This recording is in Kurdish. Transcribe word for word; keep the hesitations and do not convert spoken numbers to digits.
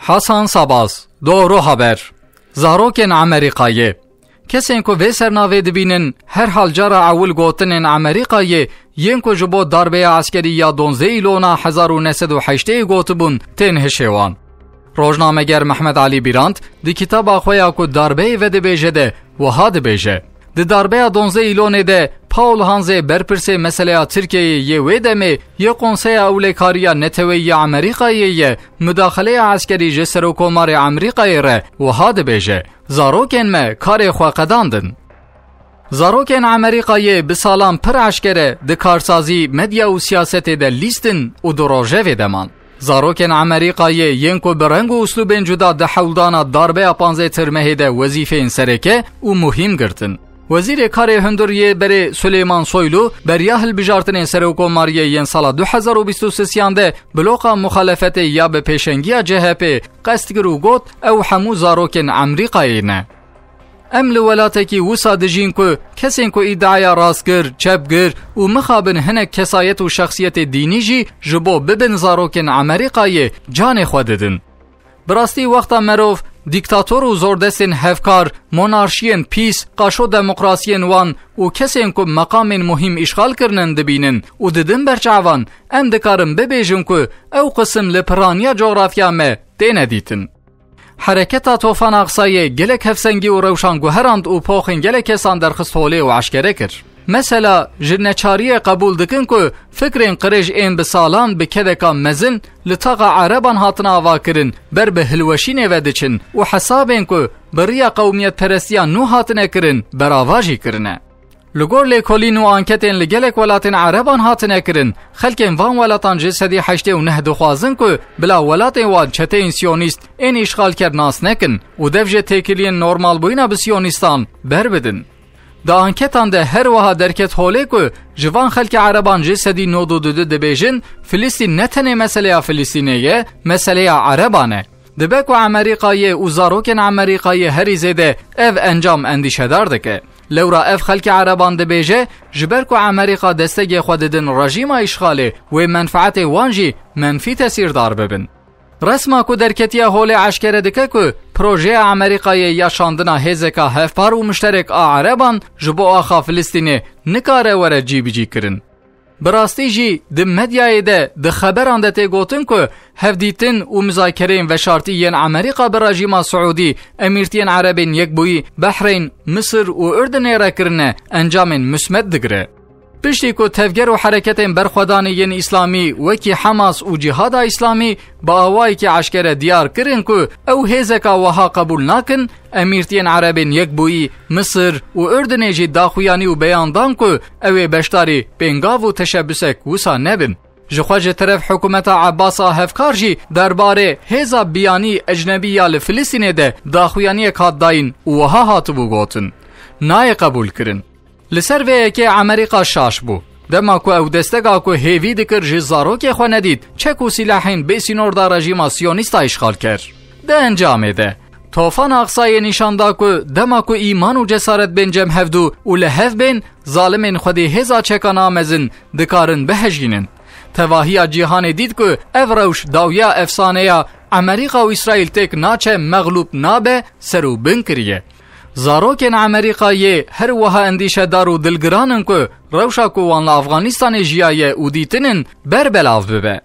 Hasan Sabas, Doğru Haber. Zarokên Amerîkayê. Kesên ku vê sernavê dibînin, herhal cara ewil gotinên Amerîkayê yên ku ji bo darbeya eskerî ya donzdeh Îlona hezar û neh sed û heştê gotibûn, tên hişê wan. Rojnameger Mehmet Alî Bîrand di kitaba xwe ya ku darbeyê vedibêje de wiha dibêje: Di darbeya donzdeh Îlonê de Paul Hanzê, berpirsê meseleya Tirkiyeyê yê wê demê yê Konseya Ewlekariya Neteweyî ya Amerîkayê ye, mudaxeleya eskerî ji Serokomarê Amerîkayê re wiha dibêje: Zarokên me karê xwe qedandin. Zarokên Amerîkayê bi salan pir eşkere di karsazî, medya û siyasetê de lîstin û di rojevê de man. Zarokên Amerîkayê yên ku bi reng û uslûbên cuda di hewldana darbeya panzdeh Tirmehê de wezîfeyên sereke û muhîm girtin. Wezîrê Karê Hundir yê berê Suleyman Soylu beriya hilbijartinên serokkomariyê yên sala du hezar û bîst û sêyan de bloka muxalefetê ya bi pêşengiya C H P qest kir û got, ew hemû zarokên Amerîkayê ne. Em li welatekî wisa dijîn ku kesên ku îdiaya rastgir, çepgir û mixabin hinek kesayet û şexsiyetê dînî jî ji bo bibin zarokên Amerîkayê canê xwe didin. Bi rastî wexta merov dîktator û zordestên hevkar, monarşiyên pîs, qaşo demokrasiyên wan û kesên ku meqamên muhîm îşxal kirinin dibînin û didin ber çavan, em dikarin bibêjin ku ew qisim li piraniya cografya me têne dîtin. Hereketa Tofan Aksayê gelek hevsengî û rewşan guherand û poxên gelek kesan derxist holê û eşkere kir. Mesela, ji neçariyê qebûl dikin ku fikrên qirêj ên bi salan bi kedeka mezin li taxa ereban hatine avakirin, ber bi hilweşînê ve diçin û hesabên ku bi riya qewmiyetperestiya nû hatine kirin, berava jî kirine. Li gor lêkolîn û anketên li gelek welatên ereban hatine kirin, xelkên van welatan ji sedî heştê û neh dixwazin ku bila welatên wan çeteyên siyonîst ên îşxalker nas nekin û dev ji têkiliyên normalbûyîna bi siyonîstan berbidin. Di anketan de her wiha derket holê ku ji van xelkê ereban ji sedî nod û du dibêjin, Filistîn ne tenê meseleya Filistînê ye, meseleya ereban e. Dibe ku Amerîkayê û zarokên Amerîkayê herî zêde ev encam endîşedar dike. Lewra ev xelkê ereban dibêje, ji ber ku Amerîka destegê xwe didin rejîma îşxalê, wê menfaetê wan jî menfî tesîrdar bibin. Resma ku derketiye holê eşkere dike ku projeya Amerîkayê ya şandina hêzeka hevpar û mişterek a ereban ji bo axa Filistînê nikare were cîbicî kirin. Bi rastî jî di medyayê de, di xeberan de tê gotin ku hevdîtin û mizakereyên veşartî yên Amerîka bi rejîma Siûdî, Emîrtiyên Erebên Yekbûyî, Behreyn, Misir û Urdinê re kirine, encamên musmet digire. Piştî ku tevger û hereketên berxwedanê yên îslamî wekî Hamas û Cîhada Îslamî bi awayekî eşkere diyar kirin ku ew hêzeka wiha qebûl nakin, Emîrtiyên Erebên Yekbûyî, Misir û Urdinê jî daxuyanî û beyan dan ku ew ê beşdarî pêngav û teşebusek wisa nebin. Ji xwe ji teref hikûmeta Ebbasa hevkar jî derbarê hêza biyanî ecnebî ya li Filistînê de daxuyaniyek hat dayîn û wiha hatibû gotin: Nayê qebûlkirin. Li ser vê yekê Amerîka şaş bû. Dema ku ew destega ku hêvî dikir ji zarokê xwe nedît, çek û sîlehên bê sînor da rejîma siyonîsta îşxalker. Di encamê de, Tofan Aksayê nîşan da ku dema ku îman û cesaret bên cem hevdû û li hev bên, zalimên xwedî hêza çeka namezin dikarin bihejînin. Tevahiya cîhanê dît ku ev rewş dawiya efsaneya Amerîka û Îsraîl têk naçe, mexlûb nabe, ser û bin kiriye. Zarokên Amerîkayê her wiha endîşedar û dilgiran in ku rewşa ku wan li Afganistanê jiyaye û dîtin in, ber belav bibe.